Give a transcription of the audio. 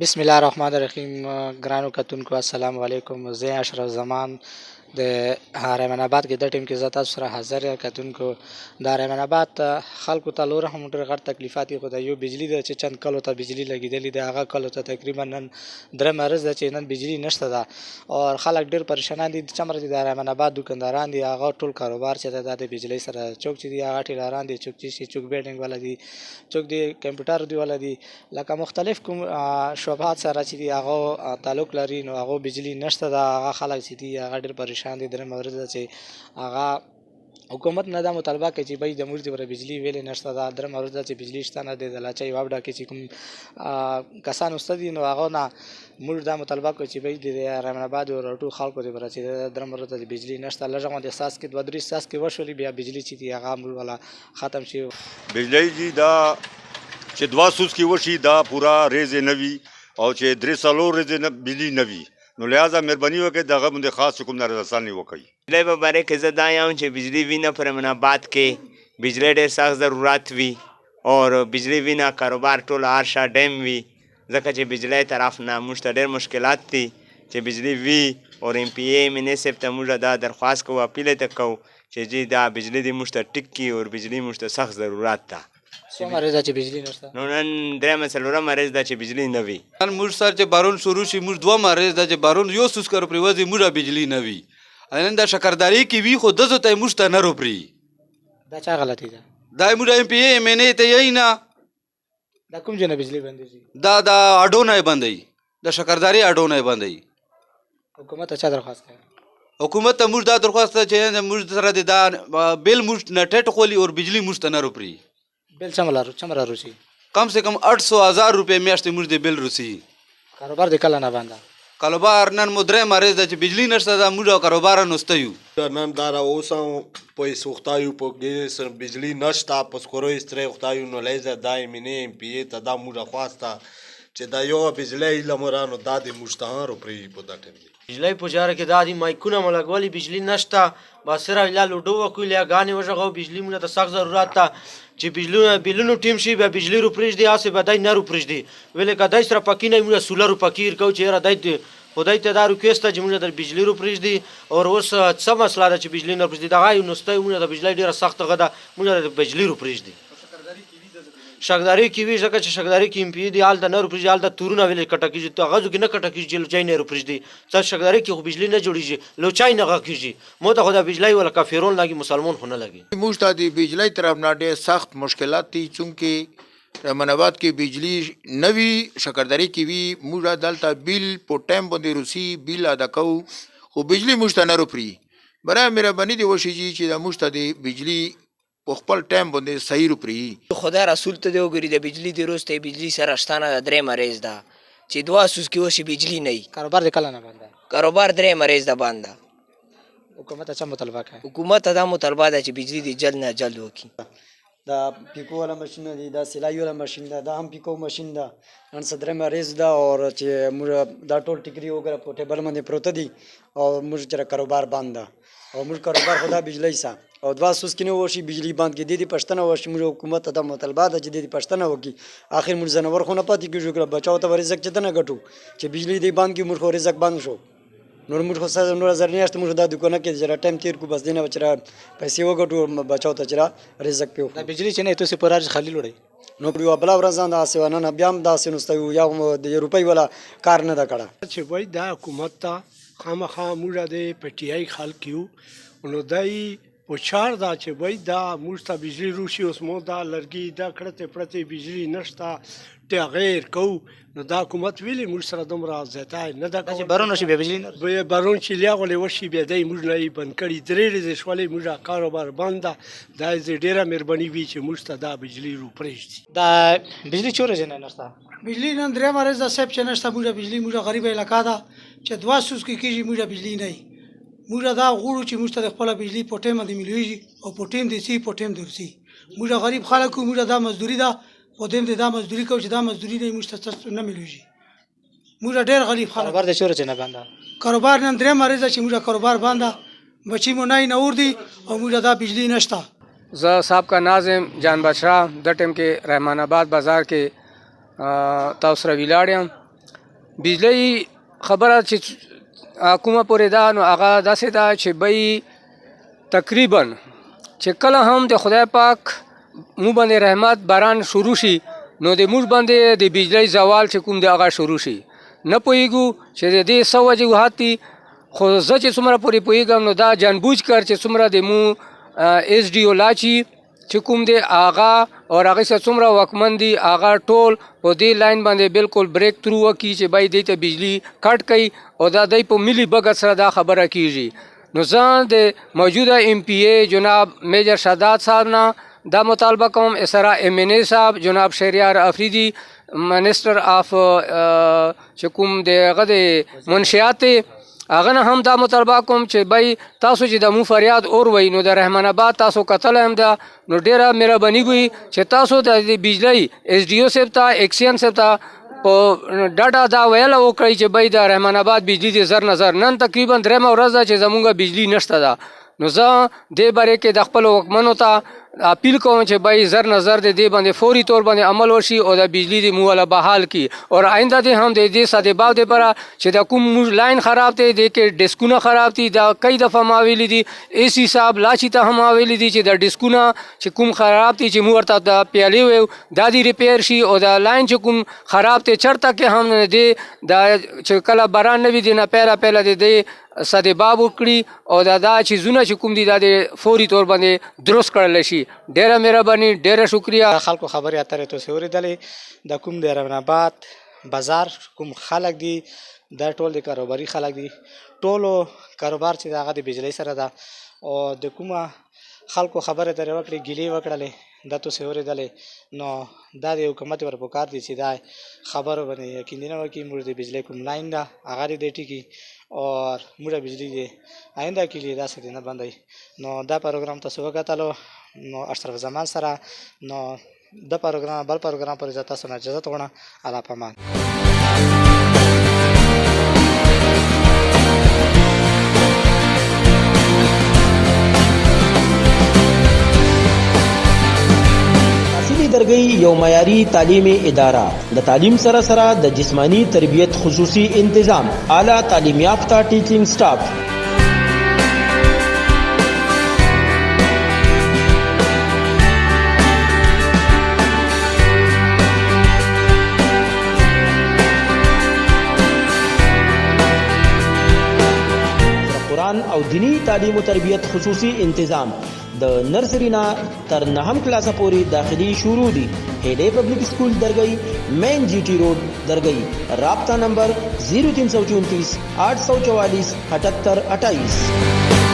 بسم الله الرحمن الرحیم. ګرانو کتونکو، السلام علیکم. زه اشرف زمان د رحمان آباد کې د ټیم کې زه تاسو سره حاضر یم. کتونکو، د رحمان آباد خلکو ته لور هم ډېر غټ تکلیفات دي، خو د یو بجلی ده چې چند کلو ته بجلی لګېدلې ده، هغه کلو ته تقریبا نن درې مرز ده چې نن بجلی نشته ده او خلک ډېر پریشانان دي. څومره چې د رحمان آباد دکانداران دي، هغه ټول کاروبار چې ده د بجلی سره، څوک چې دي هغه ټیلران دي، څوک چې څوک بیډینګ والا دي، څوک دي کمپیوټر دی والا دي، لکه مختلف کوم شعبات سره چې دي هغه تعلق لري، نو هغه بجلی نشته ده. هغه خلک چې دي هغه ډېر پریشان دي. درې مورد ده چې هغه حکومت نه دا مطالبه کوي چې بھئی د موږ دپاره بجلی ویلې نشته ده. درې مورد ده چې بجلی شته نه دی. د لاچۍ واوډه کې چې کوم کسان وسته دي، نو هغه نه موږ دا مطالبه کوو چې بھئی د رحمان آباد او ټول خلکو دپاره چې درې مورد ده چې بجلی نشته، لږ غوندې څاڅکي، دوه درې څاڅکي وشولې، بیا بجلی چې دي هغه موږ والا ختم شي. بجلی جی دا چې دوه څاڅکي وشي، دا پورا ریزې نه وي، او چې درې څلور ریزې نه بجلی نه وي، نو لہذا مهرباني وکړئ، دغه باندې خاص کوم ناراضي وکړئ. بجلی په باره کې زه دا یم چې بجلی وي نه، په رحمان آباد کې بجلی ډېر سخت ضرورت وي، او بجلی وي نه، کاروبار ټول هر شا ډیم وي، ځکه چې بجلی طرف نه موږ ته ډېر مشکلات دي. چې بجلی وي او ایم پي اے ایم این اے صاحب ته موږ دا درخواست کوو، اپیل ته کوو چې جی دا بجلی دې موږ ته ټیک کړي، او بجلی موږ ته سخت ضرورت ده. څومره ورځ ده چې بجلی نشته؟ نو نن درېیمه څلورمه ورځ ده چې بجلی نه وي. نن موږ سر چې بارون شروع شي، موږ دوه ورځ ده چې بارون یو څاڅکی پرېوځي، موږ بجلی نه وي. نن د شکرداري کې وي، خو دزو ته موږ ته نه روپري. دا چا غلطي ده؟ دا موږ ایم پي ایم این ای ته یې نه. دا کوم ځای نه بجلی بندېږي؟ دا د اډو نه بندوي، د شکرداري اډو نه بندوي. حکومت ته چا درخواست کوي؟ حکومت ته موږ دا درخواست ده چې موږ سره د دا بل موږ نه ټیټ خولي او بجلی موږ ته نه روپري. بل څومره روسي؟ کم سے کم 800 1000 روپے میاشتې موږ د بل روسي. کاروبار د کله نه بنده؟ کاروبار نن مو درې مرز ده چې بجلی نشته ده، موږ کاروبار نشته یو. نن دا را اوسم په سوختا یو، په ګیس بجلی نشته، په سکرو استری اخته یو. نو لهذا دا ایم این ایم پي ای ته دا موږ خواسته چې دا یو بجلی لمره نو دا د موږ ته روپري په دا ټیم دی. بجلی په جاره کې دا دي مایکونه مو لګولي، بجلی نشته، بس سره لا لوډو وکړو، یا ګانې وژغو. بجلی موږ ته سخت ضرورت ده چې بجلی بلونو ټیم شي، بیا بجلی رو پرېږدي، هسې به دی نه رو پرېږدي. ویلې که دی سره پکې نه، موږ سولر پکې کوو چې یاره دی خدای ته دا ریکویسټ ده چې موږ د بجلی رو پرېږدي. او اوس څه مسله ده چې بجلی نه پرېږدي؟ دغه یو نسته. موږ د بجلی ډېره سخته غه ده، موږ د بجلی رو پرېږدي. شکداري کې وي، ځکه چې شکداري کې ایم پي دی، هلته نه روپرېږدي. هلته تورونه ویلې کټه کېږي، ته غزو کې نه کټه کېږي چې لوچای نه روپرېږدي. څه شکداري کې خو بجلی نه جوړېږي، لوچای نه غه کېږي. مو ته خو دا بجلی ولا کافرون لګي، مسلمان خو نه لګي. موږ ته د بجلی طرف نه ډېر سخت مشکلات دي، چونکې رحمان آباد کې بجلی نه وي، شکرداري کې وي. موږ دلته بیل په ټایم باندې روسي، بیل ادا کوو، خو بجلی موږ ته نه روپري. برای مهرباني دې وشي چې دا موږ ته د بجلی په خپل ټایم باندې صحیح روپري. خدای رسول ته دی وګوري، د بجلی د روز ته بجلی سره شته نه ده. درې مریض ده چې دوه څاڅکي وشي، بجلی نه وي. کاروبار د کله نه بند ده؟ کاروبار درې مریض ده بند ده. حکومت ته څه مطالبه کوي؟ حکومت ته دا مطالبه ده چې بجلی دې جلد نه جلد وکړي. دا پیکو والا ماشین دی، دا سلای والا ماشین ده، دا هم پیکو ماشین ده. نن څه درې مریض ده او چې موږ دا ټول ټیکري وګوره په ټیبل باندې پروته دي، او موږ چې کاروبار بند ده، او موږ کاروبار خدا بجلی سه او دوه څاڅکي نه وشي، بجلی بند کې دې پښتنه وشي. موږ حکومت ته دا مطالبه ده چې دې پښتنه وکړي. اخر موږ ځناور خو نه پاتې کېږو، کړه بچاو ته رزق چې نه ګټو چې بجلی دې بند کې، موږ خو رزق بند شو. نور موږ خو څه نور زر میاشت موږ دا دکانه کې چې ټایم تیر کو، بس دینه چې پیسې وګټو، بچاو ته چې رزق پیو. دا بجلی چې نه تاسو پر ارز خالی لوړی؟ نو یو بل ورځ داسې ونه نه بیا هم داسې نو یو د روپۍ ولا کار نه ده کړه. چې وای دا حکومت ته خامخا موږ د پي ټي آی خلک یو، نو دای پچار دا چې وای دا موږ ته بجلی روشي. اوس مو دا لرګي دا کړته پرته بجلی نشته، تغیر کو. نو دا حکومت ویلي موږ سره دومره زیاته نه ده. چې بارون وشي بیا بجلی نه بیا بارون چې لیا غولې وشي، بیا دی موږ نه یې بند کړي. درې ورځې شولې موږ کاروبار بند ده. دا یې ډېره مهرباني وي چې موږ ته دا بجلی رو پرېږدي. دا بجلی څو ورځې نه نشته؟ بجلی نن درې ورځې ده صاحب چې نشته موږ بجلی. موږ غریبه علاقه ده چې دوه څاڅکي کېږي، موږ بجلی نه وي. موږ دا غواړو چې موږ ته د خپله بجلی په ټایم باندې ملویږي او په ټایم دې سي، په ټایم دې ورسي. موږ غریب خلک یو، موږ دا مزدوري ده، په دې باندې دا مزدوري کوو چې دا مزدوري نه موږ ته څه نه ملویږي. موږ ډېر غریب خلک. کاروبار د څو ورځې نه بند ده؟ کاروبار نن درې ورځې ده چې موږ کاروبار بند ده، بچي مو نه نور دي او موږ دا بجلی نشته. زه سابقه ناظم جان بادشاه د ټیم کې رحمان آباد بازار کې تاسو سره ولاړ یم. بجلی خبره چې کومه پورې ده نو هغه داسې ده چې بی تقریبا چې کله هم د خدای پاک مو باندې رحمت باران شروع شي نو د موږ باندې د بجلی زوال چې کوم دی هغه شروع شي. نه پوهېږو چې د دې څه وجوهات دي، خو زه چې څومره پورې پوهېږم نو دا جانبوج کر چې څومره د مو ایس ډي او لاچي چې کوم دی هغه او هغې سره څومره واکمن دي هغه ټول په دې لاین باندې بالکل بریک ترو وکړي چې بای دی ته بجلی کټ کوي او دا دی په ملي بګت سره دا خبره کیږي. نو زه د موجوده ایم پی ای جناب میجر شهداد صاحب نه دا مطالبه کوم، اسرا ایم ان ای صاحب جناب شهریار افریدي منسټر آف چې کوم د هغه د منشیات دی هغه نه هم دا مطالبه کوم چې بای تاسو چې د مو فریاد اور وای نو د رحمان آباد تاسو کتل هم ده، نو ډیره مهرباني وي چې تاسو د بجلی ایس ډي او صاحب ته ایکسین صاحب ته په ډاډه دا ویله وکړئ چې بای د رحمان آباد بجلی دې زر نه زر. نن تقریبا درېیمه ورځ ده چې زمونږ بجلی نشته ده، نو زه دې باره کې د خپلو واکمنو ته اپیل کوم چې بای زر نه زر دې باندې فوري طور باندې عمل وشي او د بجلی دې مو والا بحال کړي. او آینده دې هم د دې سدباب دپاره چې د کوم موږ لاین خراب دی، دې کې ډسکونه خراب دي، دا کئی دفعه ما ویلي دي ای سي صاحب لاچي ته هم ما ویلي دي چې د ډسکونه چې کوم خراب دي چې موږ ورته د پیالې ویو دا دې ریپیر شي، او د لاین چې کوم خراب دی چېرته کې هم دې دا چې کله باران نه وي دې نه پیله پیله دې دې سدباب وکړي او دا چیزونه چې کوم دي دا د فوري طور باندې درست کړل شي. ډیره مهرباني، ډیره شکریه. خلکو خبرې اترې تاسو اورېدلې. د کوم د رحمان آباد بازار کوم خلک دي دا ټول د کاروباري خلک دي، ټولو کاروبار چې د هغه د بجلی سره ده او د کومه خلکو خبرې اترې وکړې، ګیلې وکړلې، دا تاسو اورېدلې. نو دا د حکومت ور پکار دي چې دا خبرو باندې یقین وکړي، موږ د بجلی کوم لاین ده هغه دې دی ټیکي او موږ بجلی دې آینده کې لیدې داسې دې نه بندوي. نو دا پروګرام تاسو وکتلو نو اشرف زمان سره، نو د پروګرام بل پروګرام پورې زه تاسو نه اجازت غواړم. الله پامان. درګۍ یو معیاري تعلیمي اداره، د تعلیم سره سره د جسماني تربیت خصوصي انتظام، اعلی تعلیم یافته ټیچینګ سټاف. قرآن او دینی تعلیم و تربیت خصوصي انتظام د نرسري نه تر نهم کلاسه پورې داخلي شروع دي. هیلې پبلک سکول درګۍ، مین جی ټي روډ درګۍ. رابطه نمبر 0334 844 78 28.